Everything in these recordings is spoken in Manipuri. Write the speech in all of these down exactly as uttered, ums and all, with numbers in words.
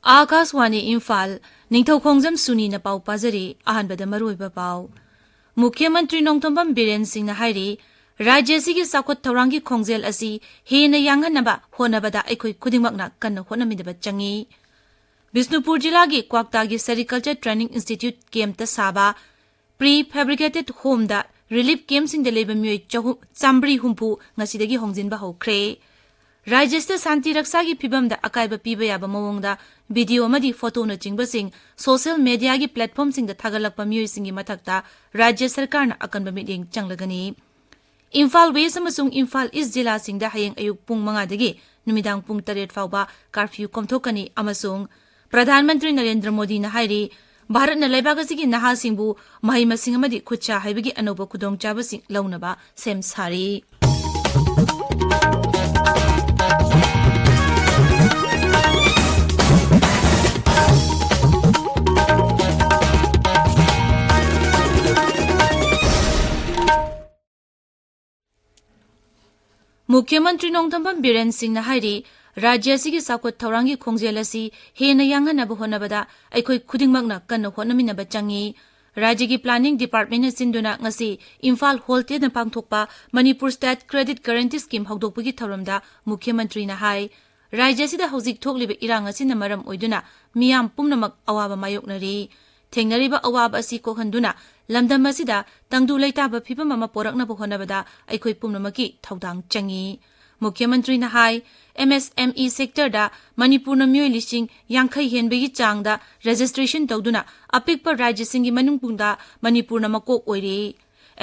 ꯑꯥꯀꯥꯁꯋꯥꯅꯤ ꯏꯝꯐꯥꯜ, ꯅꯤꯡꯊꯧꯈꯣꯡꯖꯝ ꯁꯨꯅꯤꯅ ꯄꯥꯎ ꯄꯥꯖꯔꯤ꯫ ꯑꯍꯥꯟꯕꯗ ꯃꯔꯨꯑꯣꯏꯕ ꯄꯥꯎ꯫ ꯃꯨꯈ꯭ꯌ ꯃꯟꯇ꯭ꯔꯤ ꯅꯣꯡꯊꯣꯝꯕꯝ ꯕꯤꯔꯦꯟ ꯁꯤꯡꯅ ꯍꯥꯏꯔꯤ, ꯔꯥꯖ꯭ꯌ ꯑꯁꯤꯒꯤ ꯆꯥꯎꯈꯠ ꯊꯧꯔꯥꯡꯒꯤ ꯈꯣꯡꯖꯦꯜ ꯑꯁꯤ ꯍꯦꯟꯅ ꯌꯥꯡꯍꯟꯅꯕ ꯍꯣꯠꯅꯕꯗ ꯑꯩꯈꯣꯏ ꯈꯨꯗꯤꯡꯃꯛꯅ ꯀꯟꯅ ꯍꯣꯠꯅꯃꯤꯟꯅꯕ ꯆꯪꯏ꯫ ꯕꯤꯁꯅꯨꯄꯨꯔ ꯖꯤꯂꯥꯒꯤ ꯀ꯭ꯋꯥꯛꯇꯥꯒꯤ Sericulture Training Institute campꯇ ꯁꯥꯕ Prefabricated Homeꯗ relief campꯁꯤꯡꯗ ꯂꯩꯕ ꯃꯤꯑꯣꯏ ꯆꯍꯨꯝ, ꯆꯥꯃꯔꯤ ꯍꯨꯝꯐꯨ ꯉꯁꯤꯗꯒꯤ ꯍꯣꯡꯖꯤꯟꯕ ꯍꯧꯈ꯭ꯔꯦ꯫ ꯔꯥꯖ꯭ꯌꯁꯤꯗ ꯁꯥꯟꯇꯤ ꯔꯛꯁꯥꯒꯤ ꯐꯤꯕꯝꯗ ꯑꯀꯥꯏꯕ ꯄꯤꯕ ꯌꯥꯕ ꯃꯑꯣꯡꯗ video ꯑꯃꯗꯤ photoꯅꯆꯤꯡꯕꯁꯤꯡ social mediaꯒꯤ platformꯁꯤꯡꯗ ꯊꯥꯒꯠꯂꯛꯄ ꯃꯤꯑꯣꯏꯁꯤꯡꯒꯤ ꯃꯊꯛꯇ ꯔꯥꯖ꯭ꯌ ꯁꯔꯀꯥꯔꯅ ꯑꯀꯟꯕ ꯃꯤꯠꯌꯦꯡ ꯆꯪꯂꯒꯅꯤ꯫ ꯏꯝꯐꯥꯜ West ꯑꯃꯁꯨꯡ ꯏꯝꯐꯥꯜ East ꯖꯤꯂꯥꯁꯤꯡꯗ ꯍꯌꯦꯡ ꯑꯌꯨꯛ ꯄꯨꯡ ꯃꯉꯥꯗꯒꯤ ꯅꯨꯃꯤꯗꯥꯡ ꯄꯨꯡ ꯇꯔꯦꯠ ꯐꯥꯎꯕ curfew ꯀꯣꯝꯊꯣꯛꯀꯅꯤ ꯑꯃꯁꯨꯡ ꯄ꯭ꯔꯙꯥꯟ ꯃꯟꯇ꯭ꯔꯤ ꯅꯔꯦꯟꯗ꯭ꯔ ꯃꯣꯗꯤꯅ ꯍꯥꯏꯔꯤ, ꯚꯥꯔꯠꯅ ꯂꯩꯕꯥꯛ ꯑꯁꯤꯒꯤ ꯅꯍꯥꯁꯤꯡꯕꯨ ꯃꯍꯩ ꯃꯁꯤꯡ ꯑꯃꯗꯤ ꯈꯨꯠꯁꯥ ꯍꯩꯕꯒꯤ ꯑꯅꯧꯕ ꯈꯨꯗꯣꯡꯆꯥꯕꯁꯤꯡ ꯂꯧꯅꯕ ꯁꯦꯝ ꯁꯥꯔꯤ꯫ ꯃꯨꯈ꯭ꯌ ꯃꯟꯇ꯭ꯔꯤ ꯅꯣꯡꯊꯣꯝꯕꯝ ꯕꯤꯔꯦꯟ ꯁꯤꯡꯅ ꯍꯥꯏꯔꯤ, ꯔꯥꯖ꯭ꯌ ꯑꯁꯤꯒꯤ ꯆꯥꯎꯈꯠ ꯊꯧꯔꯥꯡꯒꯤ ꯈꯣꯡꯖꯦꯜ ꯑꯁꯤ ꯍꯦꯟꯅ ꯌꯥꯡꯍꯟꯅꯕ ꯍꯣꯠꯅꯕꯗ ꯑꯩꯈꯣꯏ ꯈꯨꯗꯤꯡꯃꯛꯅ ꯀꯟꯅ ꯍꯣꯠꯅꯃꯤꯟꯅꯕ ꯆꯪꯏ꯫ ꯔꯥꯖ꯭ꯌꯒꯤ planning departmentꯅ ꯁꯤꯟꯗꯨꯅ ꯉꯁꯤ ꯏꯝꯐꯥꯜ ꯍꯣꯜꯇꯦꯗꯅ ꯄꯥꯡꯊꯣꯛꯄ Manipur State Credit Guarantee Scheme ꯍꯧꯗꯣꯛꯄꯒꯤ ꯊꯧꯔꯝꯗ ꯃꯨꯈ꯭ꯌ ꯃꯟꯇ꯭ꯔꯤꯅ ꯍꯥꯏ, ꯔꯥꯖ꯭ꯌ ꯑꯁꯤꯗ ꯍꯧꯖꯤꯛ ꯊꯣꯛꯂꯤꯕ ꯏꯔꯥꯡ ꯑꯁꯤꯅ ꯃꯔꯝ ꯑꯣꯏꯗꯨꯅ ꯃꯤꯌꯥꯝ ꯄꯨꯝꯅꯃꯛ ꯑꯋꯥꯕ ꯃꯥꯌꯣꯛꯅꯔꯤ꯫ ꯊꯦꯡꯅꯔꯤꯕ ꯑꯋꯥꯕ ꯑꯁꯤ ꯀꯣꯛꯍꯟꯗꯨꯅ ꯂꯝꯗꯝ ꯑꯁꯤꯗ ꯇꯪꯗꯨ ꯂꯩꯇꯥꯕ ꯐꯤꯕꯝ ꯑꯃ ꯄꯣꯔꯛꯅꯕ ꯍꯣꯠꯅꯕꯗ ꯑꯩꯈꯣꯏ ꯄꯨꯝꯅꯃꯛꯀꯤ ꯊꯧꯗꯥꯡ ꯆꯪꯏ꯫ ꯃꯨꯈ꯭ꯌ ꯃꯟꯇ꯭ꯔꯤꯅ ꯍꯥꯏ, MSME sectorꯗ ꯃꯅꯤꯄꯨꯔꯅ ꯃꯤꯑꯣꯏ ꯂꯤꯁꯤꯡ ꯌꯥꯡꯈꯩ ꯍꯦꯟꯕꯒꯤ ꯆꯥꯡꯗ registration ꯇꯧꯗꯨꯅ ꯑꯄꯤꯛꯄ ꯔꯥꯖ꯭ꯌꯁꯤꯡꯒꯤ ꯃꯅꯨꯡꯗ ꯃꯅꯤꯄꯨꯔꯅ ꯃꯀꯣꯛ ꯑꯣꯏꯔꯤ꯫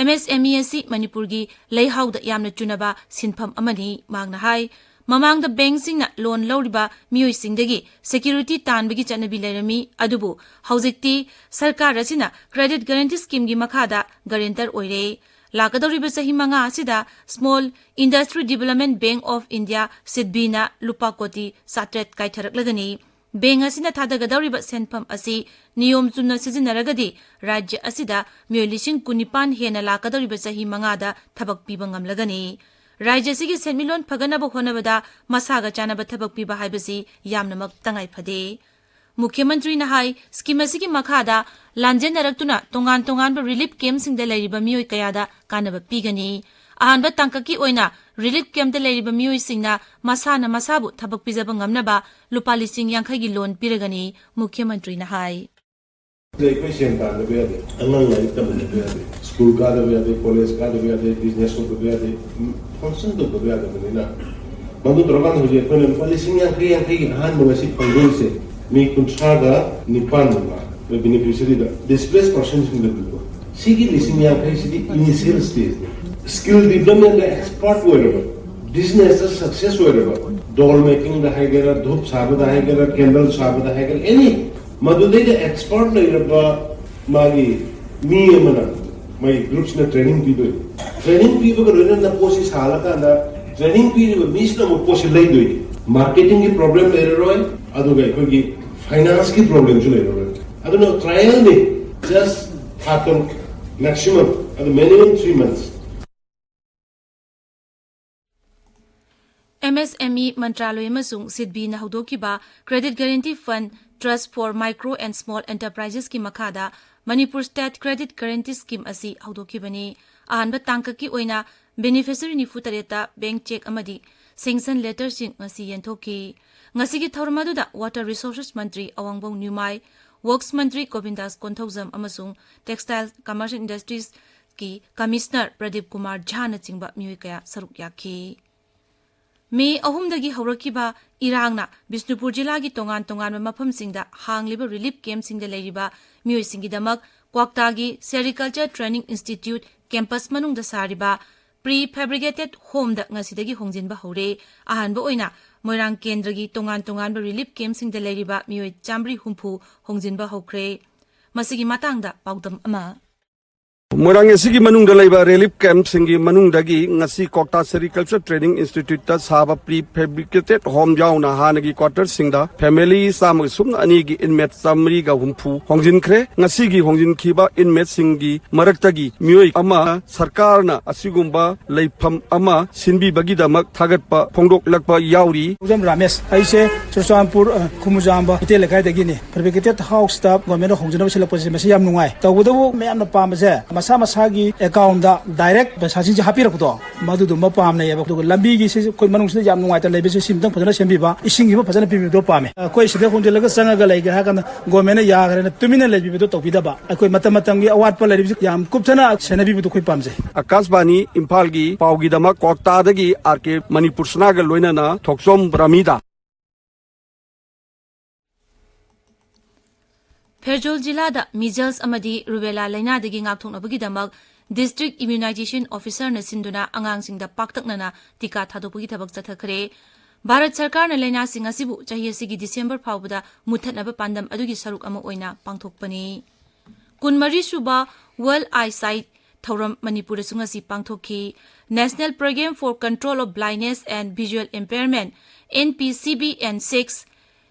MSME ꯑꯁꯤ ꯃꯅꯤꯄꯨꯔꯒꯤ ꯂꯩꯍꯥꯎꯗ ꯌꯥꯝꯅ ꯆꯨꯅꯕ ꯁꯤꯟꯐꯝ ꯑꯃꯅꯤ꯫ ꯃꯍꯥꯛꯅ ꯍꯥꯏ, ꯃꯃꯥꯡꯗ bankꯁꯤꯡꯅ loan ꯂꯧꯔꯤꯕ ꯃꯤꯑꯣꯏꯁꯤꯡꯗꯒꯤ security ꯇꯥꯟꯕꯒꯤ ꯆꯠꯅꯕꯤ ꯂꯩꯔꯝꯃꯤ, ꯑꯗꯨꯕꯨ ꯍꯧꯖꯤꯛꯇꯤ ꯁꯔꯀꯥꯔ ꯑꯁꯤꯅ Credit Guarantee Schemeꯒꯤ ꯃꯈꯥꯗ guarantor ꯑꯣꯏꯔꯦ꯫ ꯂꯥꯛꯀꯗꯧꯔꯤꯕ ꯆꯍꯤ ꯃꯉꯥ ꯑꯁꯤꯗ Small Industry Development Bank of India, SIDBIꯅ ꯂꯨꯄꯥ ꯀꯣꯇꯤ ꯆꯥꯇ꯭ꯔꯦꯠ ꯀꯥꯏꯊꯔꯛꯂꯒꯅꯤ꯫ Bank ꯑꯁꯤꯅ ꯊꯥꯗꯒꯗꯧꯔꯤꯕ ꯁꯦꯟꯐꯝ ꯑꯁꯤ ꯅꯤꯌꯣꯝ ꯆꯨꯝꯅ ꯁꯤꯖꯤꯟꯅꯔꯒꯗꯤ ꯔꯥꯖ꯭ꯌ ꯑꯁꯤꯗ ꯃꯤꯑꯣꯏ ꯂꯤꯁꯤꯡ ꯀꯨꯟꯅꯤꯄꯥꯟ ꯍꯦꯟꯅ ꯂꯥꯛꯀꯗꯧꯔꯤꯕ ꯆꯍꯤ ꯃꯉꯥꯗ ꯊꯕꯛ ꯄꯤꯕ ꯉꯝꯂꯒꯅꯤ꯫ ꯔꯥꯖ꯭ꯌ ꯑꯁꯤꯒꯤ ꯁꯦꯟꯃꯤꯠꯂꯣꯟ ꯐꯒꯠꯅꯕ ꯍꯣꯠꯅꯕꯗ ꯃꯁꯥꯒ ꯆꯥꯟꯅꯕ ꯊꯕꯛ ꯄꯤꯕ ꯍꯥꯏꯕꯁꯤ ꯌꯥꯝꯅꯃꯛ ꯇꯉꯥꯏ ꯐꯗꯦ꯫ ꯃꯨꯈ꯭ꯌ ꯃꯟꯇ꯭ꯔꯤꯅ ꯍꯥꯏ, ꯁ꯭ꯀꯤꯝ ꯑꯁꯤꯒꯤ ꯃꯈꯥꯗ ꯂꯥꯟꯖꯦꯟꯅꯔꯛꯇꯨꯅ ꯇꯣꯉꯥꯟ ꯇꯣꯉꯥꯟꯕ ꯔꯤꯂꯤꯐ ꯀꯦꯝꯞꯁꯤꯡꯗ ꯂꯩꯔꯤꯕ ꯃꯤꯑꯣꯏ ꯀꯌꯥꯗ ꯀꯥꯟꯅꯕ ꯄꯤꯒꯅꯤ꯫ ꯑꯍꯥꯟꯕ ꯇꯥꯡꯀꯛꯀꯤ ꯑꯣꯏꯅ ꯔꯤꯂꯤꯐ ꯀꯦꯝꯞꯇ ꯂꯩꯔꯤꯕ ꯃꯤꯑꯣꯏꯁꯤꯡꯅ ꯃꯁꯥꯅ ꯃꯁꯥꯕꯨ ꯊꯕꯛ ꯄꯤꯖꯕ ꯉꯝꯅꯕ ꯂꯨꯄꯥ ꯂꯤꯁꯤꯡ ꯌꯥꯡꯈꯩꯒꯤ ꯂꯣꯟ ꯄꯤꯔꯒꯅꯤ, ꯃꯨꯈ꯭ꯌ ꯃꯟꯇ꯭ꯔꯤꯅ ꯍꯥꯏ꯫ ꯑꯩꯈꯣꯏ ꯁꯦꯟ ꯇꯥꯟꯗꯕ ꯌꯥꯗꯦ, ꯑꯉꯥꯡ ꯂꯥꯏꯔꯤꯛ ꯇꯝꯍꯟꯗꯕ ꯌꯥꯗꯦ, ꯁ꯭ꯀꯨꯜ ꯀꯥꯗꯕ ꯌꯥꯗꯦ, ꯀꯣꯂꯦꯖ ꯀꯥꯗꯕ ꯌꯥꯗꯦ, ꯕꯤꯖꯤꯅꯦꯁ ꯇꯧꯗꯕ ꯌꯥꯗꯦ, ꯐꯪꯁꯟ ꯇꯧꯗꯕ ꯌꯥꯗꯕꯅꯤꯅ꯫ ꯃꯗꯨ ꯇꯧꯔꯀꯥꯟꯗ ꯍꯧꯖꯤꯛ ꯑꯩꯈꯣꯏꯅ ꯂꯨꯄꯥ ꯂꯤꯁꯤꯡ ꯌꯥꯡꯈꯩ, ꯌꯥꯡꯈꯩꯒꯤ ꯑꯍꯥꯟꯕ ꯉꯁꯤ ꯐꯪꯗꯣꯏꯁꯦ ꯃꯤ ꯀꯨꯟꯊ꯭ꯔꯥꯒ ꯅꯤꯄꯥꯟ ꯃꯉꯥ, ꯕꯦꯅꯤꯐꯤꯁꯔꯤꯗ ꯗꯤꯁꯄ꯭ꯂꯦꯁ ꯄꯔꯁꯟꯁꯤꯡꯗ ꯄꯤꯕ꯫ ꯁꯤꯒꯤ ꯂꯤꯁꯤꯡ ꯌꯥꯡꯈꯩꯁꯤꯗꯤ ꯏꯅꯤꯁꯤꯌꯦꯜ ꯁ꯭ꯇꯦꯖꯅꯤ꯫ ꯁ꯭ꯀꯤꯜ ꯗꯤꯕ꯭ꯂꯞꯃꯦꯟꯗ ꯑꯦꯛꯁꯄꯔꯠ ꯑꯣꯏꯔꯕ, ꯕꯤꯖꯤꯅꯦꯁꯇ ꯁꯛꯁꯦꯁ ꯑꯣꯏꯔꯕ, ꯗꯣꯜ ꯃꯦꯀꯤꯡꯗ ꯍꯥꯏꯒꯦꯔꯥ, ꯙꯨꯞ ꯁꯥꯕꯗ ꯍꯥꯏꯒꯦꯔꯥ, ꯀꯦꯟꯗꯜ ꯁꯥꯕꯗ ꯍꯥꯏꯒꯦꯔꯥ, ꯑꯦꯅꯤ, ꯃꯗꯨꯗꯩꯗ ꯑꯦꯛꯁꯄꯔꯠ ꯂꯩꯔꯕ ꯃꯥꯒꯤ ꯃꯤ ꯑꯃꯅ ꯃꯥꯒꯤ ꯒ꯭ꯔꯨꯞꯁꯤꯅ ꯇ꯭ꯔꯦꯅꯤꯡ ꯄꯤꯗꯣꯏꯅꯤ꯫ ꯇ꯭ꯔꯦꯅꯤꯡ ꯄꯤꯕꯒ ꯂꯣꯏꯅꯅ ꯄꯣꯠꯁꯤ ꯁꯥꯍꯜꯂꯀꯥꯟꯗ ꯇ꯭ꯔꯦꯅꯤꯡ ꯄꯤꯔꯤꯕ ꯃꯤꯁꯤꯅ ꯑꯃꯨꯛ ꯄꯣꯠꯁꯤ ꯂꯩꯗꯣꯏꯅꯤ꯫ ꯃꯥꯔꯀꯦꯇꯤꯡꯒꯤ ꯄ꯭ꯔꯣꯕ꯭ꯂꯦꯝ ꯂꯩꯔꯔꯣꯏ, ꯑꯗꯨꯒ ꯑꯩꯈꯣꯏꯒꯤ ꯐꯥꯏꯅꯥꯟꯁꯀꯤ ꯄ꯭ꯔꯣꯕ꯭ꯂꯦꯝꯁꯨ ꯂꯩꯔꯔꯣꯏ꯫ ꯑꯗꯨꯅ ꯇ꯭ꯔꯥꯏꯌꯦꯜꯅꯤ, ꯖꯁ ꯊꯥ ꯇꯔꯨꯛ ꯃꯦꯛꯁꯤꯃꯝ, ꯑꯗꯨ ꯃꯤꯅꯤꯃꯝ ꯊ꯭ꯔꯤ ꯃꯟꯊꯁ꯫ ꯑꯦꯝ ꯑꯦꯁ ꯑꯦꯝ ꯏ ꯃꯟꯇ꯭ꯔꯥꯂꯣꯏ ꯑꯃꯁꯨꯡ ꯁꯤꯗꯕꯤꯅ ꯍꯧꯗꯣꯛꯈꯤꯕ Credit Guarantee Fund, Trust for Micro and Small Enterprises ꯀꯤ ꯃꯈꯥꯗ Manipur state credit guarantee scheme ꯑꯁꯤ ꯍꯧꯗꯣꯛꯈꯤꯕꯅꯤ꯫ ꯑꯍꯥꯟꯕ ꯇꯥꯡꯀꯛꯀꯤ ꯑꯣꯏꯅ ꯕꯦꯅꯤꯐꯤꯁꯔꯤ ꯅꯤꯐꯨ ꯇꯔꯦꯠꯇ ꯕꯦꯡꯛ ꯆꯦꯛ ꯑꯃꯗꯤ ꯁꯦꯡꯁꯟ ꯂꯦꯇꯔꯁꯤꯡ ꯉꯁꯤ ꯌꯦꯟꯊꯣꯛꯈꯤ꯫ ꯉꯁꯤꯒꯤ ꯊꯧꯔꯝ ꯑꯗꯨꯗ ꯋꯥꯇꯔ ꯔꯤꯁꯣꯔꯁꯦꯁ ꯃꯟꯇ꯭ꯔꯤ ꯑꯋꯥꯡꯕꯧ ꯅ꯭ꯌꯨꯃꯥꯏ, ꯋꯔꯛꯁ ꯃꯟꯇ꯭ꯔꯤ ꯒꯣꯕꯤꯟꯗꯥꯁ ꯀꯣꯟꯊꯧꯖꯝ ꯑꯃꯁꯨꯡ ꯇꯦꯛꯁꯇꯥꯏꯜ, ꯀꯃꯔꯁ ꯑꯦꯟ ꯏꯟꯗꯁꯇ꯭ꯔꯤꯁꯀꯤ ꯀꯃꯤꯁꯅꯔ ꯄ꯭ꯔꯗꯤꯞ ꯀꯨꯃꯥꯔ ꯖꯥꯅꯆꯤꯡꯕ ꯃꯤꯑꯣꯏ ꯀꯌꯥ ꯁꯔꯨꯛ ꯌꯥꯈꯤ꯫ ꯃꯦ ꯑꯍꯨꯝꯗꯒꯤ ꯍꯧꯔꯛꯈꯤꯕ ꯏꯔꯥꯡꯅ ꯕꯤꯁꯅꯨꯄꯨꯔ ꯖꯤꯂꯥꯒꯤ ꯇꯣꯉꯥꯟ ꯇꯣꯉꯥꯟꯕ ꯃꯐꯝꯁꯤꯡꯗ ꯍꯥꯡꯂꯤꯕ ꯔꯤꯂꯤꯐ ꯀꯦꯝꯞꯁꯤꯡꯗ ꯂꯩꯔꯤꯕ ꯃꯤꯑꯣꯏꯁꯤꯡꯒꯤꯗꯃꯛ ꯀ꯭ꯋꯥꯛꯇꯥꯒꯤ ꯁꯦꯔꯤꯀꯜꯆꯔ ꯇ꯭ꯔꯦꯅꯤꯡ ꯏꯟꯁꯇꯤꯇ꯭ꯌꯨꯠ ꯀꯦꯝꯄꯁ ꯃꯅꯨꯡꯗ ꯁꯥꯔꯤꯕ ꯄ꯭ꯔꯤ ꯐꯦꯕ꯭ꯔꯤꯀꯦꯇꯦꯗ ꯍꯣꯝꯗ ꯉꯁꯤꯗꯒꯤ ꯍꯣꯡꯖꯤꯟꯕ ꯍꯧꯔꯦ꯫ ꯑꯍꯥꯟꯕ ꯑꯣꯏꯅ ꯃꯣꯏꯔꯥꯡ ꯀꯦꯟꯗ꯭ꯔꯒꯤ ꯇꯣꯉꯥꯟ ꯇꯣꯉꯥꯟꯕ ꯔꯤꯂꯤꯐ ꯀꯦꯝꯞꯁꯤꯡꯗ ꯂꯩꯔꯤꯕ ꯃꯤꯑꯣꯏ ꯆꯥꯃꯔꯤ ꯍꯨꯝꯐꯨ ꯍꯣꯡꯖꯤꯟꯕ ꯍꯧꯈ꯭ꯔꯦ꯫ ꯃꯁꯤꯒꯤ ꯃꯇꯥꯡꯗ ꯄꯥꯎꯗꯝ ꯑꯃ꯫ ꯃꯣꯏꯔꯥꯡ ꯑꯦꯁꯤꯒꯤ ꯃꯅꯨꯡꯗ ꯂꯩꯕ ꯔꯤꯂꯤꯐ ꯀꯦꯝꯞꯁꯤꯡꯒꯤ ꯃꯅꯨꯡꯗꯒꯤ ꯉꯁꯤ ꯀꯣꯛꯇꯥ ꯁꯦꯔꯤꯀꯜꯆꯔ ꯇ꯭ꯔꯦꯅꯤꯡ ꯏꯟꯁꯇꯤꯇ꯭ꯌꯨꯠꯇ ꯁꯥꯕ ꯄ꯭ꯔꯤ ꯐꯦꯕ꯭ꯔꯤꯀꯦꯇꯦꯗ ꯍꯣꯝ ꯌꯥꯎꯅ ꯍꯥꯟꯅꯒꯤ ꯀ꯭ꯋꯥꯇꯔꯁꯤꯡꯗ ꯐꯦꯃꯤꯂꯤ ꯆꯥꯝꯃꯒ ꯁꯨꯞꯅ ꯑꯅꯤꯒꯤ ꯏꯟꯃꯦꯠ ꯆꯥꯃꯔꯤꯒ ꯍꯨꯝꯐꯨ ꯍꯣꯡꯖꯤꯟꯈ꯭ꯔꯦ꯫ ꯉꯁꯤꯒꯤ ꯍꯣꯡꯖꯤꯟꯈꯤꯕ ꯏꯟꯃꯦꯠꯁꯤꯡꯒꯤ ꯃꯔꯛꯇꯒꯤ ꯃꯤꯑꯣꯏ ꯑꯃ ꯁꯔꯀꯥꯔꯅ ꯑꯁꯤꯒꯨꯝꯕ ꯂꯩꯐꯝ ꯑꯃ ꯁꯤꯟꯕꯤꯕꯒꯤꯗꯃꯛ ꯊꯥꯒꯠꯄ ꯐꯣꯡꯗꯣꯛꯂꯛꯄ ꯌꯥꯎꯔꯤ꯫ ꯈꯣꯡꯖꯝ ꯔꯥꯃꯦꯁ, ꯑꯩꯁꯦ ꯆꯨꯔꯆꯥꯟꯄꯨꯔ, ꯑ, ꯈꯨꯃꯨꯖꯥꯝꯕ ꯏꯇꯩ ꯂꯩꯀꯥꯏꯗꯒꯤꯅꯤ꯫ ꯄ꯭ꯔꯥꯏꯚꯦꯠ ꯒꯦꯇꯦꯠ ꯍꯥꯎꯁꯇ ꯒꯣꯔꯃꯦꯟꯅ ꯍꯣꯡꯖꯅꯕ ꯁꯤꯜꯂꯛꯄꯁꯦ ꯃꯁꯤ ꯌꯥꯝ ꯅꯨꯡꯉꯥꯏ꯫ ꯇꯧꯕꯇꯕꯨ ꯃꯌꯥꯝꯅ ꯄꯥꯝꯕꯁꯦ ꯃꯁꯥ ꯃꯁꯥꯒꯤ ꯑꯦꯀꯥꯎꯟꯗ ꯗꯥꯏꯔꯦꯛ ꯄꯩꯁꯥꯁꯤꯡꯁꯦ ꯍꯥꯞꯄꯤꯔꯛꯄꯗꯣ, ꯃꯗꯨꯗꯨꯃ ꯄꯥꯝꯅꯩꯌꯦꯕ꯫ ꯑꯗꯨꯒ ꯂꯝꯕꯤꯒꯤꯁꯤ ꯑꯩꯈꯣꯏ ꯃꯅꯨꯡꯁꯤꯗ ꯌꯥꯝ ꯅꯨꯡꯉꯥꯏꯇꯅ ꯂꯩꯕꯁꯦ, ꯁꯤꯝꯇꯪ ꯐꯖꯅ ꯁꯦꯝꯕꯤꯕ, ꯏꯁꯤꯡꯁꯤꯃ ꯐꯖꯅ ꯄꯤꯕꯤꯕꯗꯣ ꯄꯥꯝꯃꯦ꯫ ꯑꯩꯈꯣꯏ ꯁꯤꯗ ꯍꯣꯡꯖꯤꯜꯂꯒ ꯆꯪꯉꯒ ꯂꯩꯒꯦ ꯍꯥꯏꯔ ꯀꯥꯟꯗ ꯒꯣꯔꯃꯦꯟꯅ ꯌꯥꯈ꯭ꯔꯦꯅ ꯇꯨꯃꯤꯟꯅ ꯂꯩꯕꯤꯕꯗꯣ ꯇꯧꯕꯤꯗꯕ, ꯑꯩꯈꯣꯏ ꯃꯇꯝ ꯃꯇꯝꯒꯤ ꯑꯋꯥꯠꯄ ꯂꯩꯔꯤꯕꯁꯤ ꯌꯥꯝ ꯀꯨꯞꯊꯅ ꯁꯦꯟꯅꯕꯤꯕꯗꯣ ꯑꯩꯈꯣꯏ ꯄꯥꯝꯖꯩ꯫ ꯑꯀꯥꯁꯕꯥꯅꯤ ꯏꯝꯐꯥꯜꯒꯤ ꯄꯥꯎꯒꯤꯗꯃꯛ ꯀꯣꯛꯇꯥꯗꯒꯤ ꯑꯥꯔ ꯀꯦ ꯃꯅꯤꯄꯨꯔ ꯁꯅꯥꯒ ꯂꯣꯏꯅꯅ ꯊꯣꯛꯆꯣꯝ ꯔꯥꯃꯤꯗ꯫ ꯐꯦꯔꯖꯣꯜ ꯖꯤꯂꯥꯗ measles ꯑꯃꯗꯤ rubella ꯂꯥꯏꯅꯥꯗꯒꯤ ꯉꯥꯛꯊꯣꯛꯅꯕꯒꯤꯗꯃꯛ district immunization officerꯅ ꯁꯤꯟꯗꯨꯅ ꯑꯉꯥꯡꯁꯤꯡꯗ ꯄꯥꯛꯇꯛꯅꯅ ꯇꯤꯀꯥ ꯊꯥꯗꯣꯛꯄꯒꯤ ꯊꯕꯛ ꯆꯠꯊꯈ꯭ꯔꯦ꯫ ꯚꯥꯔꯠ ꯁꯔꯀꯥꯔꯅ ꯂꯥꯏꯅꯥꯁꯤꯡ ꯑꯁꯤꯕꯨ ꯆꯍꯤ ꯑꯁꯤꯒꯤ ꯗꯤꯁꯦꯝꯕꯔ ꯐꯥꯎꯕꯗ ꯃꯨꯠꯊꯠꯅꯕ ꯄꯥꯟꯗꯝ ꯑꯗꯨꯒꯤ ꯁꯔꯨꯛ ꯑꯃ ꯑꯣꯏꯅ ꯄꯥꯡꯊꯣꯛꯄꯅꯤ꯫ ꯀꯨꯟꯃꯔꯤ ꯁꯨꯕ World Eyesight ꯊꯧꯔꯝ ꯃꯅꯤꯄꯨꯔꯗꯁꯨ ꯉꯁꯤ ꯄꯥꯡꯊꯣꯛꯈꯤ꯫ National Programme for Control of Blindness and Visual Impairment, N P C B N six,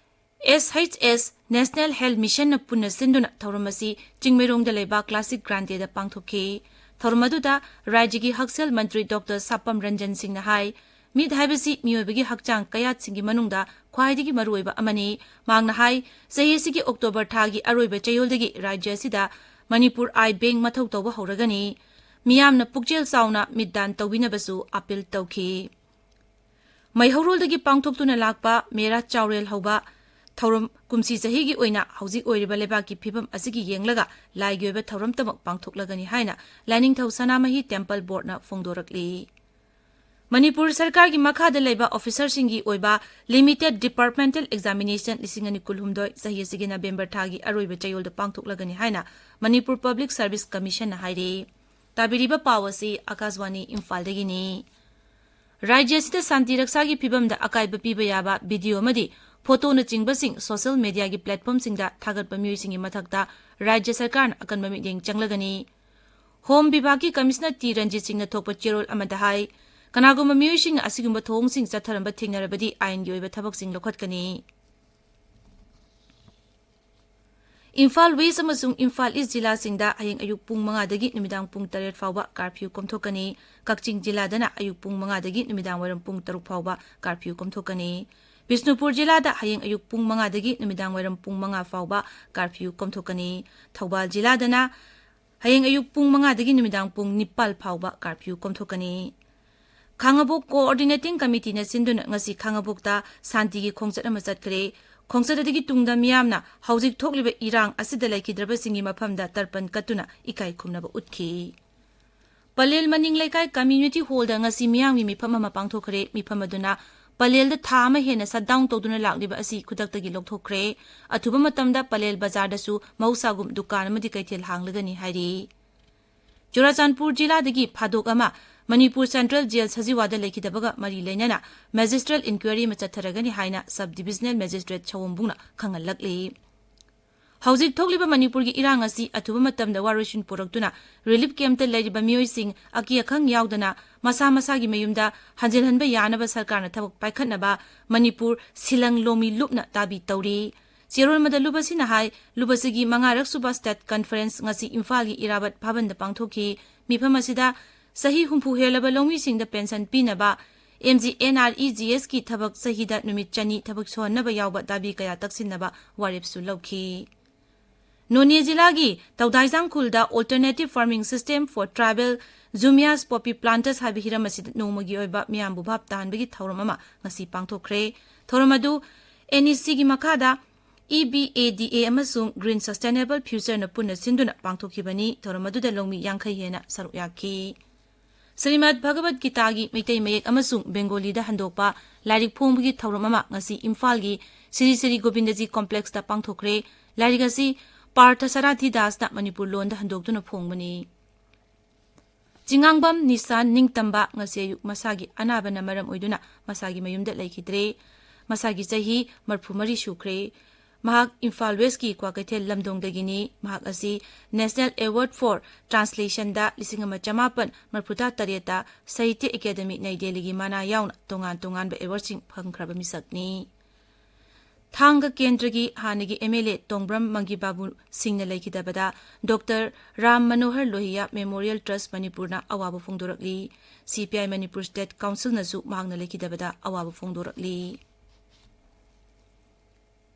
S H S National Health Missionꯅ ꯄꯨꯟꯅ ꯁꯤꯟꯗꯨꯅ ꯊꯧꯔꯝ ꯑꯁꯤ ꯆꯤꯡꯃꯩꯔꯣꯡꯗ ꯂꯩꯕ Classic Grandeꯗ ꯄꯥꯡꯊꯣꯛꯈꯤ꯫ ꯊꯧꯔꯝ ꯑꯗꯨꯗ ꯔꯥꯖ꯭ꯌꯒꯤ ꯍꯛꯁꯦꯜ ꯃꯟꯇ꯭ꯔꯤ ꯗꯣꯛꯇꯔ ꯁꯥꯄꯝ ꯔꯟꯖꯟ ꯁꯤꯡꯅ ꯍꯥꯏ, ꯃꯤꯠ ꯍꯥꯏꯕꯁꯤ ꯃꯤꯑꯣꯏꯕꯒꯤ ꯍꯛꯆꯥꯡ ꯀꯌꯥꯠꯁꯤꯡꯒꯤ ꯃꯅꯨꯡꯗ ꯈ꯭ꯋꯥꯏꯗꯒꯤ ꯃꯔꯨꯑꯣꯏꯕ ꯑꯃꯅꯤ꯫ ꯃꯍꯥꯛꯅ ꯍꯥꯏ, ꯆꯍꯤ ꯑꯁꯤꯒꯤ ꯑꯣꯛꯇꯣꯕꯔ ꯊꯥꯒꯤ ꯑꯔꯣꯏꯕ ꯆꯌꯣꯜꯗꯒꯤ ꯔꯥꯖ꯭ꯌ ꯑꯁꯤꯗ ꯃꯅꯤꯄꯨꯔ ꯑꯥꯏ ꯕꯦꯡ ꯃꯊꯧ ꯇꯧꯕ ꯍꯧꯔꯒꯅꯤ꯫ ꯃꯤꯌꯥꯝꯅ ꯄꯨꯛꯆꯦꯜ ꯆꯥꯎꯅ ꯃꯤꯠ ꯗꯥꯟ ꯇꯧꯕꯤꯅꯕꯁꯨ ꯑꯥꯄꯤꯜ ꯇꯧꯈꯤ꯫ ꯃꯩꯍꯧꯔꯣꯜꯗꯒꯤ ꯄꯥꯡꯊꯣꯛꯇꯨꯅ ꯂꯥꯛꯄ ꯃꯦꯔꯥ ꯆꯥꯎꯔꯦꯜ ꯍꯧꯕ ꯊꯧꯔꯝ ꯀꯨꯝꯁꯤ ꯆꯍꯤꯒꯤ ꯑꯣꯏꯅ ꯍꯧꯖꯤꯛ ꯑꯣꯏꯔꯤꯕ ꯂꯩꯕꯥꯛꯀꯤ ꯐꯤꯕꯝ ꯑꯁꯤꯒꯤ ꯌꯦꯡꯂꯒ ꯂꯥꯏꯒꯤ ꯑꯣꯏꯕ ꯊꯧꯔꯝꯇꯃꯛ ꯄꯥꯡꯊꯣꯛꯂꯒꯅꯤ ꯍꯥꯏꯅ ꯂꯥꯏꯅꯤꯡꯊꯧ ꯁꯅꯥꯃꯍꯤ ꯇꯦꯝꯄꯜ ꯕꯣꯔꯗꯅ ꯐꯣꯡꯗꯣꯔꯛꯂꯤ꯫ ꯃꯅꯤꯄꯨꯔ ꯁꯔꯀꯥꯔꯒꯤ ꯃꯈꯥꯗ ꯂꯩꯕ ꯑꯣꯐꯤꯁꯔꯁꯤꯡꯒꯤ ꯑꯣꯏꯕ Limited Departmental Examination ꯂꯤꯁꯤꯡ ꯑꯅꯤ ꯀꯨꯟꯍꯨꯝꯗꯣꯏ ꯆꯍꯤ ꯑꯁꯤꯒꯤ ꯅꯕꯦꯝꯕꯔ ꯊꯥꯒꯤ ꯑꯔꯣꯏꯕ ꯆꯌꯣꯜꯗ ꯄꯥꯡꯊꯣꯛꯂꯒꯅꯤ ꯍꯥꯏꯅ ꯃꯅꯤꯄꯨꯔ Public Service Commissionꯅ ꯍꯥꯏꯔꯤ꯫ ꯇꯥꯕꯤꯔꯤꯕ ꯄꯥꯎ ꯑꯁꯤ ꯑꯀꯥꯁꯕꯥꯅꯤ ꯏꯝꯐꯥꯜꯗꯒꯤꯅꯤ꯫ ꯔꯥꯖ꯭ꯌ ꯑꯁꯤꯗ ꯁꯥꯟꯇꯤ ꯔꯛꯁꯥꯒꯤ ꯐꯤꯕꯝꯗ ꯑꯀꯥꯏꯕ ꯄꯤꯕ ꯌꯥꯕ ꯚꯤꯗꯤꯑꯣ ꯑꯃꯗꯤ ꯐꯣꯇꯣꯅꯆꯤꯡꯕꯁꯤꯡ ꯁꯣꯁꯤꯌꯦꯜ ꯃꯤꯗꯤꯌꯥꯒꯤ ꯄ꯭ꯂꯦꯠꯐꯣꯔꯝꯁꯤꯡꯗ ꯊꯥꯒꯠꯄ ꯃꯤꯑꯣꯏꯁꯤꯡꯒꯤ ꯃꯊꯛꯇ ꯔꯥꯖ꯭ꯌ ꯁꯔꯀꯥꯔꯅ ꯑꯀꯟꯕ ꯃꯤꯠꯌꯦꯡ ꯆꯪꯂꯒꯅꯤ꯫ ꯍꯣꯝ ꯕꯤꯚꯥꯒꯀꯤ ꯀꯃꯤꯁꯅꯔ ꯇꯤ ꯔꯟꯖꯤꯠ ꯁꯤꯡꯅ ꯊꯣꯛꯄ ꯆꯦꯔꯣꯜ ꯑꯃꯗ ꯍꯥꯏ, ꯀꯅꯥꯒꯨꯝꯕ ꯃꯤꯑꯣꯏꯁꯤꯡꯅ ꯑꯁꯤꯒꯨꯝꯕ ꯊꯧꯑꯣꯡꯁꯤꯡ ꯆꯠꯊꯔꯝꯕ ꯊꯦꯡꯅꯔꯕꯗꯤ ꯑꯥꯏꯟꯒꯤ ꯑꯣꯏꯕ ꯊꯕꯛꯁꯤꯡ ꯂꯧꯈꯠꯀꯅꯤ꯫ ꯏꯝꯐꯥꯜ ꯋꯦꯁ ꯑꯃꯁꯨꯡ ꯏꯝꯐꯥꯜ ꯏꯁ ꯖꯤꯂꯥꯁꯤꯡꯗ ꯍꯌꯦꯡ ꯑꯌꯨꯛ ꯄꯨꯡ ꯃꯉꯥꯗꯒꯤ ꯅꯨꯃꯤꯗꯥꯡ ꯄꯨꯡ ꯇꯔꯦꯠ ꯐꯥꯎꯕ ꯀꯥꯔꯐ꯭ꯌꯨ ꯀꯣꯝꯊꯣꯛꯀꯅꯤ꯫ ꯀꯛꯆꯤꯡ ꯖꯤꯂꯥꯗꯅ ꯑꯌꯨꯛ ꯄꯨꯡ ꯃꯉꯥꯗꯒꯤ ꯅꯨꯃꯤꯗꯥꯡ ꯋꯥꯏꯔꯝ ꯄꯨꯡ ꯇꯔꯨꯛ ꯐꯥꯎꯕ ꯀꯥꯔꯐ꯭ꯌꯨ ꯀꯣꯝꯊꯣꯛꯀꯅꯤ꯫ ꯕꯤꯁꯅꯨꯄꯨꯔ ꯖꯤꯂꯥꯗ ꯍꯌꯦꯡ ꯑꯌꯨꯛ ꯄꯨꯡ ꯃꯉꯥꯗꯒꯤ ꯅꯨꯃꯤꯗꯥꯡ ꯋꯥꯏꯔꯝ ꯄꯨꯡ ꯃꯉꯥ ꯐꯥꯎꯕ ꯀꯥꯔꯐ꯭ꯌꯨ ꯀꯣꯝꯊꯣꯛꯀꯅꯤ꯫ ꯊꯧꯕꯥꯜ ꯖꯤꯂꯥꯗꯅ ꯍꯌꯦꯡ ꯑꯌꯨꯛ ꯄꯨꯡ ꯃꯉꯥꯗꯒꯤ ꯅꯨꯃꯤꯗꯥꯡ ꯄꯨꯡ ꯅꯤꯄꯥꯜ ꯐꯥꯎꯕ ꯀꯥꯔꯐ꯭ꯌꯨ ꯀꯣꯝꯊꯣꯛꯀꯅꯤ꯫ ꯈꯥꯉꯕꯣꯛ ꯀꯣꯑꯣꯔꯗꯤꯅꯦꯇꯤꯡ ꯀꯃꯤꯇꯤꯅ ꯁꯤꯟꯗꯨꯅ ꯉꯁꯤ ꯈꯥꯉꯕꯣꯛꯇ ꯁꯥꯟꯇꯤꯒꯤ ꯈꯣꯡꯆꯠ ꯑꯃ ꯆꯠꯈ꯭ꯔꯦ꯫ ꯈꯣꯡꯆꯠ ꯑꯗꯨꯒꯤ ꯇꯨꯡꯗ ꯃꯤꯌꯥꯝꯅ ꯍꯧꯖꯤꯛ ꯊꯣꯛꯂꯤꯕ ꯏꯔꯥꯡ ꯑꯁꯤꯗ ꯂꯩꯈꯤꯗ꯭ꯔꯕꯁꯤꯡꯒꯤ ꯃꯐꯝꯗ ꯇꯔꯄꯟ ꯀꯠꯇꯨꯅ ꯏꯀꯥꯏ ꯈꯨꯝꯅꯕ ꯎꯠꯈꯤ꯫ ꯄꯂꯦꯜ ꯃꯅꯤꯡ ꯂꯩꯀꯥꯏ ꯀꯝꯃ꯭ꯌꯨꯅꯤꯇꯤ ꯍꯣꯜꯗ ꯉꯁꯤ ꯃꯤꯌꯥꯝꯒꯤ ꯃꯤꯐꯝ ꯑꯃ ꯄꯥꯡꯊꯣꯛꯈ꯭ꯔꯦ꯫ ꯃꯤꯐꯝ ꯑꯗꯨꯅ ꯄꯂꯦꯜꯗ ꯊꯥ ꯑꯃ ꯍꯦꯟꯅ ꯁꯠꯗꯥꯎꯟ ꯇꯧꯗꯨꯅ ꯂꯥꯛꯂꯤꯕ ꯑꯁꯤ ꯈꯨꯗꯛꯇꯒꯤ ꯂꯧꯊꯣꯛꯈ꯭ꯔꯦ꯫ ꯑꯊꯨꯕ ꯃꯇꯝꯗ ꯄꯂꯦꯜ ꯕꯖꯥꯔꯗꯁꯨ ꯃꯍꯧꯁꯥꯒꯨꯝ ꯗꯨꯀꯥꯟ ꯑꯃꯗꯤ ꯀꯩꯊꯦꯜ ꯍꯥꯡꯂꯒꯅꯤ ꯍꯥꯏꯔꯤ꯫ ꯆꯨꯔꯥꯆꯥꯟꯄꯨꯔ ꯖꯤꯂꯥꯗꯒꯤ ꯐꯥꯗꯣꯛ ꯑꯃ ꯃꯅꯤꯄꯨꯔ ꯁꯦꯟꯇ꯭ꯔꯦꯜ ꯖꯦꯜ ꯁꯖꯤꯋꯥꯗ ꯂꯩꯈꯤꯗꯕꯒ ꯃꯔꯤ ꯂꯩꯅꯅ ꯃꯦꯖꯤꯁꯇ꯭ꯔꯦꯜ ꯏꯟꯀ꯭ꯋꯥꯏꯔꯤ ꯑꯃ ꯆꯠꯊꯔꯒꯅꯤ ꯍꯥꯏꯅ ꯁꯕ ꯗꯤꯕꯤꯖꯅꯦꯜ ꯃꯦꯖꯤꯁꯇ꯭ꯔꯦꯠ ꯁꯑꯣꯝꯕꯨꯡꯅ ꯈꯪꯍꯜꯂꯛꯂꯤ꯫ ꯍꯧꯖꯤꯛ ꯊꯣꯛꯂꯤꯕ ꯃꯅꯤꯄꯨꯔꯒꯤ ꯏꯔꯥꯡ ꯑꯁꯤ ꯑꯊꯨꯕ ꯃꯇꯝꯗ ꯋꯥꯔꯣꯏꯁꯤꯟ ꯄꯨꯔꯛꯇꯨꯅ ꯔꯤꯂꯤꯐ ꯀꯦꯝꯞꯇ ꯂꯩꯔꯤꯕ ꯃꯤꯑꯣꯏꯁꯤꯡ ꯑꯀꯤ ꯑꯈꯪ ꯌꯥꯎꯗꯅ ꯃꯁꯥ ꯃꯁꯥꯒꯤ ꯃꯌꯨꯝꯗ ꯍꯟꯖꯤꯜꯍꯟꯕ ꯌꯥꯅꯕ ꯁꯔꯀꯥꯔꯅ ꯊꯕꯛ ꯄꯥꯏꯈꯠꯅꯕ ꯃꯅꯤꯄꯨꯔ ꯁꯤꯂꯪ ꯂꯣꯃꯤ ꯂꯨꯞꯅ ꯗꯥꯕꯤ ꯇꯧꯔꯤ꯫ ꯆꯦꯔꯣꯜ ꯑꯃꯗ ꯂꯨꯕꯁꯤꯅ ꯍꯥꯏ, ꯂꯨꯕꯁꯤꯒꯤ ꯃꯉꯥꯔꯛ ꯁꯨꯕ ꯁ꯭ꯇꯦꯠ ꯀꯟꯐꯔꯦꯟꯁ ꯉꯁꯤ ꯏꯝꯐꯥꯜꯒꯤ ꯏꯔꯥꯕꯠ ꯚꯕꯟꯗ ꯄꯥꯡꯊꯣꯛꯈꯤ꯫ ꯃꯤꯐꯝ ꯑꯁꯤꯗ ꯆꯍꯤ ꯍꯨꯝꯐꯨ ꯍꯦꯜꯂꯕ ꯂꯧꯃꯤꯁꯤꯡꯗ ꯄꯦꯟꯁꯟ ꯄꯤꯅꯕ, M G N R E G ꯑꯦꯁꯀꯤ ꯊꯕꯛ ꯆꯍꯤꯗ ꯅꯨꯃꯤꯠ ꯆꯅꯤ ꯊꯕꯛ ꯁꯨꯍꯟꯅꯕ ꯌꯥꯎꯕ ꯗꯥꯕꯤ ꯀꯌꯥ ꯇꯛꯁꯤꯟꯅꯕ ꯋꯥꯔꯦꯞꯁꯨ ꯂꯧꯈꯤ꯫ ꯅꯣꯅꯦ ꯖꯤꯂꯥꯒꯤ ꯇꯧꯗꯥꯏꯖꯥꯡ ꯈꯨꯜꯗ Alternative Farming System for Tribal Jumias Poppy Planters ꯍꯥꯏꯕ ꯍꯤꯔꯝ ꯑꯁꯤꯗ ꯅꯣꯡꯃꯒꯤ ꯑꯣꯏꯕ ꯃꯤꯌꯥꯝꯕꯨ ꯚꯥꯞ ꯇꯥꯍꯟꯕꯒꯤ ꯊꯧꯔꯝ ꯑꯃ ꯉꯁꯤ ꯄꯥꯡꯊꯣꯛꯈ꯭ꯔꯦ꯫ ꯊꯧꯔꯝ ꯑꯗꯨ ꯑꯦꯟ ꯏ ꯁꯤꯒꯤ ꯃꯈꯥꯗ ꯏ ꯕꯤ ꯑꯦ ꯗꯤ ꯑꯦ ꯑꯃꯁꯨꯡ Green Sustainable Futureꯅ ꯄꯨꯟꯅ ꯁꯤꯟꯗꯨꯅ ꯄꯥꯡꯊꯣꯛꯈꯤꯕꯅꯤ꯫ ꯊꯧꯔꯝ ꯑꯗꯨꯗ ꯂꯧꯃꯤ ꯌꯥꯡꯈꯩ ꯍꯦꯟꯅ ꯁꯔꯨꯛ ꯌꯥꯈꯤ꯫ ꯁ꯭ꯔꯤꯃꯗ ꯚꯒꯕꯠ ꯒꯤꯇꯥꯒꯤ ꯃꯩꯇꯩ ꯃꯌꯦꯛ ꯑꯃꯁꯨꯡ ꯕꯦꯡꯒꯣꯂꯤꯗ ꯍꯟꯗꯣꯛꯄ ꯂꯥꯏꯔꯤꯛ ꯐꯣꯡꯕꯒꯤ ꯊꯧꯔꯝ ꯑꯃ ꯉꯁꯤ ꯏꯝꯐꯥꯜꯒꯤ ꯁ꯭ꯔꯤ ꯁ꯭ꯔꯤ ꯒꯣꯕꯤꯟꯗꯖꯤ ꯀꯣꯝꯄ꯭ꯂꯦꯛꯁꯇ ꯄꯥꯡꯊꯣꯛꯈ꯭ꯔꯦ꯫ ꯂꯥꯏꯔꯤꯛ ꯑꯁꯤ ꯄꯥꯔꯊ ꯁꯥꯔꯥꯊꯤ ꯗꯥꯁꯅ ꯃꯅꯤꯄꯨꯔ ꯂꯣꯟꯗ ꯍꯟꯗꯣꯛꯇꯨꯅ ꯐꯣꯡꯕꯅꯤ꯫ ꯆꯤꯉꯥꯡꯕꯝ ꯅꯤꯁꯥꯟ ꯅꯤꯡꯇꯝꯕ ꯉꯁꯤ ꯑꯌꯨꯛ ꯃꯁꯥꯒꯤ ꯑꯅꯥꯕꯅ ꯃꯔꯝ ꯑꯣꯏꯗꯨꯅ ꯃꯁꯥꯒꯤ ꯃꯌꯨꯝꯗ ꯂꯩꯈꯤꯗ꯭ꯔꯦ꯫ ꯃꯁꯥꯒꯤ ꯆꯍꯤ ꯃꯔꯤꯐꯨ ꯃꯔꯤ ꯁꯨꯈ꯭ꯔꯦ꯫ ꯃꯍꯥꯛ ꯏꯝꯐꯥꯜ ꯋꯦꯁꯀꯤ ꯀ꯭ꯋꯥꯀꯩꯊꯦꯜ ꯂꯝꯗꯣꯡꯗꯒꯤꯅꯤ꯫ ꯃꯍꯥꯛ ꯑꯁꯤ National Award for Translationꯗ ꯂꯤꯁꯤꯡ ꯑꯃ ꯆꯃꯥꯄꯟ ꯃꯔꯤꯐꯨꯇꯔꯦꯠꯇ ꯁꯥꯍꯤꯇ꯭ꯌ ꯑꯦꯀꯥꯗꯃꯤ ꯅꯩ ꯗꯦꯜꯂꯤꯒꯤ ꯃꯅꯥ ꯌꯥꯎꯅ ꯇꯣꯉꯥꯟ ꯇꯣꯉꯥꯟꯕ ꯑꯦꯋꯥꯔꯗꯁꯤꯡ ꯐꯪꯈ꯭ꯔꯕ ꯃꯤꯁꯛꯅꯤ꯫ ꯊꯥꯡꯒ ꯀꯦꯟꯗ꯭ꯔꯒꯤ ꯍꯥꯟꯅꯒꯤ MLA ꯇꯣꯡꯕ꯭ꯔꯝ ꯃꯪꯒꯤꯕꯥꯕꯨ ꯁꯤꯡꯅ ꯂꯩꯈꯤꯗꯕꯗ ꯗꯣꯛꯇꯔ ꯔꯥꯝ ꯃꯅꯣꯍꯔ ꯂꯣꯍꯤꯌꯥ Memorial Trust ꯃꯅꯤꯄꯨꯔꯅ ꯑꯋꯥꯕ ꯐꯣꯡꯗꯣꯔꯛꯂꯤ꯫ CPI ꯃꯅꯤꯄꯨꯔ State Councilꯅꯁꯨ ꯃꯍꯥꯛꯅ ꯂꯩꯈꯤꯗꯕꯗ ꯑꯋꯥꯕ ꯐꯣꯡꯗꯣꯔꯛꯂꯤ꯫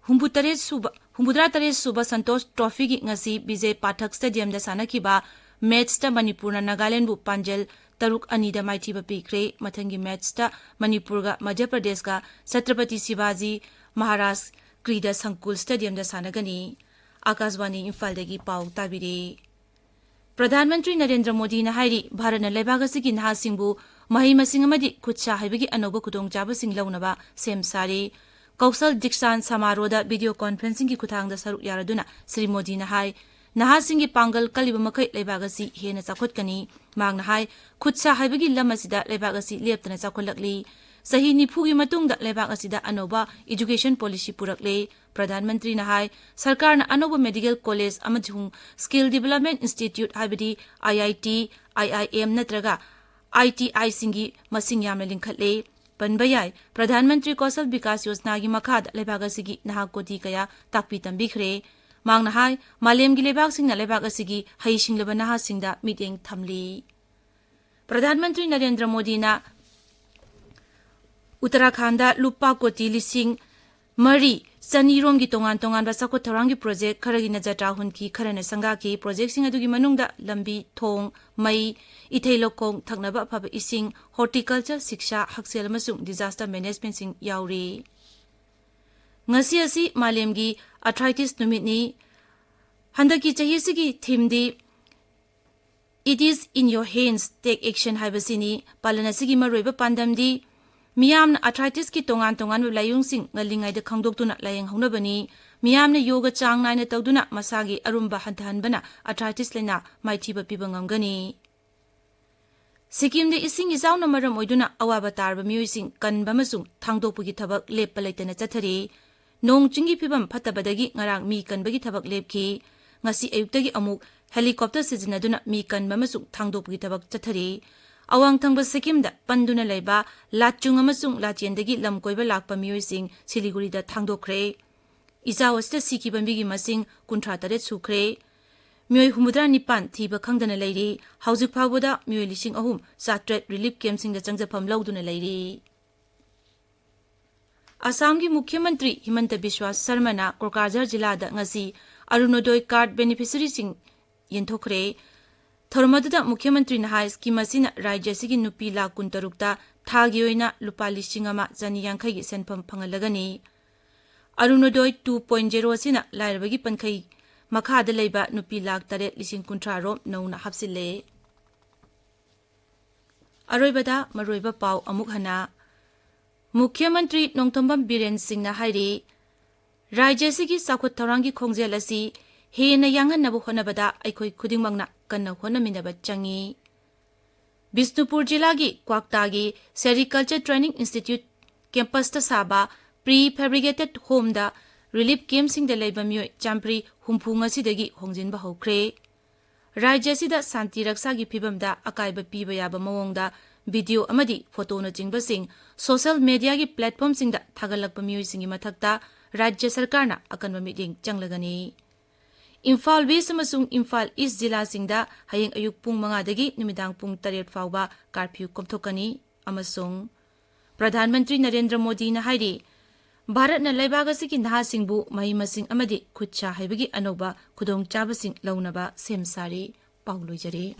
ꯍꯨꯝꯐꯨꯇꯔꯦꯠ ꯁꯨꯕ, ꯍꯨꯝꯐꯨꯇꯔꯥ ꯇꯔꯦꯠ ꯁꯨꯕ ꯁꯟꯇꯣꯁ ꯇ꯭ꯔꯣꯐꯤꯒꯤ ꯉꯁꯤ ꯕꯤꯖꯦ ꯄꯥꯊꯛ ꯁ꯭ꯇꯦꯗꯤꯌꯝꯗ ꯁꯥꯟꯅꯈꯤꯕ ꯃꯦꯠꯁꯇ ꯃꯅꯤꯄꯨꯔꯅ ꯅꯥꯒꯥꯂꯦꯟꯕꯨ ꯄꯥꯟꯖꯜ ꯇꯔꯨꯛ ꯑꯅꯤꯗ ꯃꯥꯏꯊꯤꯕ ꯄꯤꯈ꯭ꯔꯦ꯫ ꯃꯊꯪꯒꯤ ꯃꯦꯠꯁꯇ ꯃꯅꯤꯄꯨꯔꯒ ꯃꯙ꯭ꯌ ꯄ꯭ꯔꯗꯦꯁꯀ ꯆꯇ꯭ꯔꯄꯇꯤ ꯁꯤꯕꯥꯖꯤ ꯃꯍꯥꯔꯥꯖ ꯀ꯭ꯔꯤꯗ ꯁꯪꯀꯨꯜ ꯁ꯭ꯇꯦꯗꯤꯌꯝꯗ ꯁꯥꯟꯅꯒꯅꯤ꯫ ꯑꯥꯀꯥꯁꯕꯥꯅꯤ ꯏꯝꯐꯥꯜꯗꯒꯤ ꯄꯥꯎ ꯇꯥꯕꯤꯔꯤ꯫ ꯄ꯭ꯔꯙꯥꯟ ꯃꯟꯇ꯭ꯔꯤ ꯅꯔꯦꯟꯗ꯭ꯔ ꯃꯣꯗꯤꯅ ꯍꯥꯏꯔꯤ, ꯚꯥꯔꯠꯅ ꯂꯩꯕꯥꯛ ꯑꯁꯤꯒꯤ ꯅꯍꯥꯁꯤꯡꯕꯨ ꯃꯍꯩ ꯃꯁꯤꯡ ꯑꯃꯗꯤ ꯈꯨꯠ ꯁꯥ ꯍꯩꯕꯒꯤ ꯑꯅꯧꯕ ꯈꯨꯗꯣꯡꯆꯥꯕꯁꯤꯡ ꯂꯧꯅꯕ ꯁꯦꯝ ꯁꯥꯔꯤ꯫ ꯀꯧꯁꯜ ꯗꯤꯛꯁꯥꯟ ꯁꯃꯥꯔꯣꯍꯗ video conferencingꯒꯤ ꯈꯨꯠꯊꯥꯡꯗ ꯁꯔꯨꯛ ꯌꯥꯔꯗꯨꯅ ꯁ꯭ꯔꯤ ꯃꯣꯗꯤꯅ ꯍꯥꯏ, ꯅꯍꯥꯁꯤꯡꯒꯤ ꯄꯥꯡꯒꯜ ꯀꯜꯂꯤꯕ ꯃꯈꯩ ꯂꯩꯕꯥꯛ ꯑꯁꯤ ꯍꯦꯟꯅ ꯆꯥꯎꯈꯠꯀꯅꯤ꯫ ꯃꯍꯥꯛꯅ ꯍꯥꯏ, ꯈꯨꯠ ꯁꯥ ꯍꯩꯕꯒꯤ ꯂꯝ ꯑꯁꯤꯗ ꯂꯩꯕꯥꯛ ꯑꯁꯤ ꯂꯦꯞꯇꯅ ꯆꯥꯎꯈꯠꯂꯛꯂꯤ꯫ ꯆꯍꯤ ꯅꯤꯐꯨꯒꯤ ꯃꯇꯨꯡꯗ ꯂꯩꯕꯥꯛ ꯑꯁꯤꯗ ꯑꯅꯧꯕ education policy ꯄꯨꯔꯛꯂꯦ꯫ ꯄ꯭ꯔꯙꯥꯟ ꯃꯟꯇ꯭ꯔꯤꯅ ꯍꯥꯏ, ꯁꯔꯀꯥꯔꯅ ꯑꯅꯧꯕ medical college ꯑꯃꯁꯨꯡ skill development institute ꯍꯥꯏꯕꯗꯤ IIT, IIM ꯅꯠꯇ꯭ꯔꯒ ITIꯁꯤꯡꯒꯤ ꯃꯁꯤꯡ ꯌꯥꯝꯅ ꯂꯤꯡꯈꯠꯂꯦ꯫ ꯄꯟꯕ ꯌꯥꯏ, ꯄ꯭ꯔꯙꯥꯟ ꯃꯟꯇ꯭ꯔꯤ ꯀꯧꯁꯜ ꯕꯤꯀꯥꯁ ꯌꯣꯖꯅꯥꯒꯤ ꯃꯈꯥꯗ ꯂꯩꯕꯥꯛ ꯑꯁꯤꯒꯤ ꯅꯍꯥ ꯀꯣꯇꯤ ꯀꯌꯥ ꯇꯥꯛꯄꯤ ꯇꯝꯕꯤꯈ꯭ꯔꯦ꯫ ꯃꯍꯥꯛꯅ ꯍꯥꯏ, ꯃꯥꯂꯦꯝꯒꯤ ꯂꯩꯕꯥꯛꯁꯤꯡꯅ ꯂꯩꯕꯥꯛ ꯑꯁꯤꯒꯤ ꯍꯩꯁꯤꯡꯂꯕ ꯅꯍꯥꯁꯤꯡꯗ ꯃꯤꯠꯌꯦꯡ ꯊꯝꯂꯤ꯫ ꯄ꯭ꯔꯙꯥꯟ ꯃꯟꯇ꯭ꯔꯤ ꯅꯔꯦꯟꯗ꯭ꯔ ꯃꯣꯗꯤꯅ ꯎꯠꯇꯔꯥꯈꯥꯟꯗ ꯂꯨꯄꯥ ꯀꯣꯇꯤ ꯂꯤꯁꯤꯡ ꯃꯔꯤ ꯆꯅꯤꯔꯣꯝꯒꯤ ꯇꯣꯉꯥꯟ ꯇꯣꯉꯥꯟꯕ ꯆꯥꯎꯈꯠ ꯊꯧꯔꯥꯡꯒꯤ project ꯈꯔꯒꯤꯅ ꯖꯇ꯭ꯔꯥ ꯍꯨꯟꯈꯤ, ꯈꯔꯅ ꯁꯪꯒꯥꯈꯤ꯫ Projectꯁꯤꯡ ꯑꯗꯨꯒꯤ ꯃꯅꯨꯡꯗ ꯂꯝꯕꯤ, ꯊꯣꯡ, ꯃꯩ, ꯏꯊꯩ ꯂꯧꯈꯣꯡ, ꯊꯛꯅꯕ ꯑꯐꯕ ꯏꯁꯤꯡ, horticulture, ꯁꯤꯛꯁꯥ, ꯍꯛꯁꯦꯜ ꯑꯃꯁꯨꯡ disaster managementꯁꯤꯡ ꯌꯥꯎꯔꯤ꯫ ꯉꯁꯤ ꯑꯁꯤ ꯃꯥꯂꯦꯝꯒꯤ arthritis ꯅꯨꯃꯤꯠꯅꯤ꯫ ꯍꯟꯗꯛꯀꯤ ꯆꯍꯤ ꯑꯁꯤꯒꯤ themeꯗꯤ It is in your hands, take action ꯍꯥꯏꯕꯁꯤꯅꯤ꯫ ꯄꯥꯂꯟ ꯑꯁꯤꯒꯤ ꯃꯔꯨꯑꯣꯏꯕ ꯄꯥꯟꯗꯝꯗꯤ ꯃꯤꯌꯥꯝꯅ arthritisꯀꯤ ꯇꯣꯉꯥꯟ ꯇꯣꯉꯥꯟꯕ ꯂꯥꯏꯑꯣꯡꯁꯤꯡ ꯉꯜꯂꯤꯉꯩꯗ ꯈꯪꯗꯣꯛꯇꯨꯅ ꯂꯥꯏꯌꯦꯡꯍꯧꯅꯕꯅꯤ꯫ ꯃꯤꯌꯥꯝꯅ ꯌꯣꯒ ꯆꯥꯡ ꯅꯥꯏꯅ ꯇꯧꯗꯨꯅ ꯃꯁꯥꯒꯤ ꯑꯔꯨꯝꯕ ꯍꯟꯊꯍꯟꯕꯅ arthritis ꯂꯥꯏꯅꯥ ꯃꯥꯏꯊꯤꯕ ꯄꯤꯕ ꯉꯝꯒꯅꯤ꯫ ꯁꯤꯛꯀꯤꯝꯗ ꯏꯁꯤꯡ ꯏꯆꯥꯎꯅ ꯃꯔꯝ ꯑꯣꯏꯗꯨꯅ ꯑꯋꯥꯕ ꯇꯥꯔꯕ ꯃꯤꯑꯣꯏꯁꯤꯡ ꯀꯟꯕ ꯑꯃꯁꯨꯡ ꯊꯥꯡꯗꯣꯛꯄꯒꯤ ꯊꯕꯛ ꯂꯦꯞꯄ ꯂꯩꯇꯅ ꯆꯠꯊꯔꯤ꯫ ꯅꯣꯡ ꯆꯤꯡꯒꯤ ꯐꯤꯕꯝ ꯐꯠꯇꯕꯗꯒꯤ ꯉꯔꯥꯡ ꯃꯤ ꯀꯟꯕꯒꯤ ꯊꯕꯛ ꯂꯦꯞꯈꯤ꯫ ꯉꯁꯤ ꯑꯌꯨꯛꯇꯒꯤ ꯑꯃꯨꯛ helicopter ꯁꯤꯖꯤꯟꯅꯗꯨꯅ ꯃꯤ ꯀꯟꯕ ꯑꯃꯁꯨꯡ ꯊꯥꯡꯗꯣꯛꯄꯒꯤ ꯊꯕꯛ ꯆꯠꯊꯔꯤ꯫ ꯑꯋꯥꯡ ꯊꯪꯕ ꯁꯤꯛꯀꯤꯝꯗ ꯄꯟꯗꯨꯅ ꯂꯩꯕ ꯂꯥꯆꯨꯡ ꯑꯃꯁꯨꯡ ꯂꯥꯆꯦꯟꯗꯒꯤ ꯂꯝ ꯀꯣꯏꯕ ꯂꯥꯛꯄ ꯃꯤꯑꯣꯏꯁꯤꯡ ꯁꯤꯂꯤꯒꯨꯔꯤꯗ ꯊꯥꯡꯗꯣꯛꯈ꯭ꯔꯦ꯫ ꯏꯆꯥꯎ ꯑꯁꯤꯗ ꯁꯤꯈꯤꯕ ꯃꯤꯒꯤ ꯃꯁꯤꯡ ꯀꯨꯟꯊ꯭ꯔꯥ ꯇꯔꯦꯠ ꯁꯨꯈ꯭ꯔꯦ꯫ ꯃꯤꯑꯣꯏ ꯍꯨꯝꯐꯨꯇꯔꯥ ꯅꯤꯄꯥꯟ ꯊꯤꯕ ꯈꯪꯗꯅ ꯂꯩꯔꯤ꯫ ꯍꯧꯖꯤꯛ ꯐꯥꯎꯕꯗ ꯃꯤꯑꯣꯏ ꯂꯤꯁꯤꯡ ꯑꯍꯨꯝ ꯆꯥꯇ꯭ꯔꯦꯠ relief camp ꯁꯤꯡꯗ ꯆꯪꯖꯐꯝ ꯂꯧꯗꯨꯅ ꯂꯩꯔꯤ꯫ ꯑꯁꯥꯝꯒꯤ ꯃꯨꯈ꯭ꯌ ꯃꯟꯇ꯭ꯔꯤ ꯍꯤꯃꯟꯇ ꯕꯤꯁ꯭ꯋꯥ ꯁꯔꯃꯅ ꯀꯣꯀ꯭ꯔꯥꯖꯥꯔ ꯖꯤꯂꯥꯗ ꯉꯁꯤ ꯑꯔꯨꯅꯣꯗꯣꯏ card beneficiary ꯁꯤꯡ ꯌꯦꯟꯊꯣꯛꯈ꯭ꯔꯦ꯫ ꯊꯧꯔꯝ ꯑꯗꯨꯗ ꯃꯨꯈ꯭ꯌ ꯃꯟꯇ꯭ꯔꯤꯅ ꯍꯥꯏ, ꯁ꯭ꯀꯤꯝ ꯑꯁꯤꯅ ꯔꯥꯖ꯭ꯌ ꯑꯁꯤꯒꯤ ꯅꯨꯄꯤ ꯂꯥꯈ ꯀꯨꯟꯇꯔꯨꯛꯇ ꯊꯥꯒꯤ ꯑꯣꯏꯅ ꯂꯨꯄꯥ ꯂꯤꯁꯤꯡ ꯑꯃ ꯆꯅꯤ ꯌꯥꯡꯈꯩꯒꯤ ꯁꯦꯟꯐꯝ ꯐꯪꯍꯜꯂꯒꯅꯤ꯫ ꯑꯔꯨꯅꯣꯗꯣꯏ two point zero ꯑꯁꯤꯅ ꯂꯥꯏꯔꯕꯒꯤ ꯄꯟꯈꯩ ꯃꯈꯥꯗ ꯂꯩꯕ ꯅꯨꯄꯤ ꯂꯥꯈ ꯇꯔꯦꯠ ꯂꯤꯁꯤꯡ ꯀꯨꯟꯊ꯭ꯔꯥ ꯔꯣꯝ ꯅꯧꯅ ꯍꯥꯞꯆꯤꯜꯂꯦ꯫ ꯑꯔꯣꯏꯕꯗ ꯃꯔꯨꯑꯣꯏꯕ ꯄꯥꯎ ꯑꯃꯨꯛ ꯍꯟꯅ꯫ ꯃꯨꯈ꯭ꯌ ꯃꯟꯇ꯭ꯔꯤ ꯅꯣꯡꯊꯣꯝꯕꯝ ꯕꯤꯔꯦꯟ ꯁꯤꯡꯅ ꯍꯥꯏꯔꯤ, ꯔꯥꯖ꯭ꯌ ꯑꯁꯤꯒꯤ ꯆꯥꯎꯈꯠ ꯊꯧꯔꯥꯡꯒꯤ ꯈꯣꯡꯖꯦꯜ ꯑꯁꯤ ꯍꯦꯟꯅ ꯌꯥꯡꯍꯟꯅꯕ ꯍꯣꯠꯅꯕꯗ ꯑꯩꯈꯣꯏ ꯈꯨꯗꯤꯡꯃꯛꯅ ꯀꯟꯅ ꯍꯣꯠꯅꯃꯤꯟꯅꯕ ꯆꯪꯏ꯫ ꯕꯤꯁꯅꯨꯄꯨꯔ ꯖꯤꯂꯥꯒꯤ ꯀ꯭ꯋꯥꯛꯇꯥꯒꯤ Sericulture Training Institute campus ꯇ ꯁꯥꯕ pre fabricated home ꯗ relief camp ꯁꯤꯡꯗ ꯂꯩꯕ ꯃꯤꯑꯣꯏ ꯆꯥꯝꯃꯔꯤ ꯍꯨꯝꯐꯨ ꯉꯁꯤꯗꯒꯤ ꯍꯣꯡꯖꯤꯟꯕ ꯍꯧꯈ꯭ꯔꯦ꯫ ꯔꯥꯖ꯭ꯌ ꯑꯁꯤꯗ ꯁꯥꯟꯇꯤ ꯔꯛꯁꯥꯒꯤ ꯐꯤꯕꯝꯗ ꯑꯀꯥꯏꯕ ꯄꯤꯕ ꯌꯥꯕ ꯃꯑꯣꯡꯗ video ꯑꯃꯗꯤ photo ꯅꯆꯤꯡꯕꯁꯤꯡ social media ꯒꯤ platform ꯁꯤꯡꯗ ꯊꯥꯒꯠꯂꯛꯄ ꯃꯤꯑꯣꯏꯁꯤꯡꯒꯤ ꯃꯊꯛꯇ ꯔꯥꯖ꯭ꯌ ꯁꯔꯀꯥꯔꯅ ꯑꯀꯟꯕ ꯃꯤꯠꯌꯦꯡ ꯆꯪꯂꯒꯅꯤ꯫ ꯏꯝꯐꯥꯜ West ꯑꯃꯁꯨꯡ ꯏꯝꯐꯥꯜ East ꯖꯤꯂꯥꯁꯤꯡꯗ ꯍꯌꯦꯡ ꯑꯌꯨꯛ ꯄꯨꯡ ꯃꯉꯥꯗꯒꯤ ꯅꯨꯃꯤꯗꯥꯡ ꯄꯨꯡ ꯇꯔꯦꯠ ꯐꯥꯎꯕ curfew ꯀꯣꯝꯊꯣꯛꯀꯅꯤ ꯑꯃꯁꯨꯡ ꯄ꯭ꯔꯙꯥꯟ ꯃꯟꯇ꯭ꯔꯤ ꯅꯔꯦꯟꯗ꯭ꯔ ꯃꯣꯗꯤꯅ ꯍꯥꯏꯔꯤ, ꯚꯥꯔꯠꯅ ꯂꯩꯕꯥꯛ ꯑꯁꯤꯒꯤ ꯅꯍꯥꯁꯤꯡꯕꯨ ꯃꯍꯩ ꯃꯁꯤꯡ ꯑꯃꯗꯤ ꯈꯨꯠꯁꯥ ꯍꯩꯕꯒꯤ ꯑꯅꯧꯕ ꯈꯨꯗꯣꯡꯆꯥꯕꯁꯤꯡ ꯂꯧꯅꯕ ꯁꯦꯝ ꯁꯥꯔꯤ꯫ ꯄꯥꯎ ꯂꯣꯏꯖꯔꯦ꯫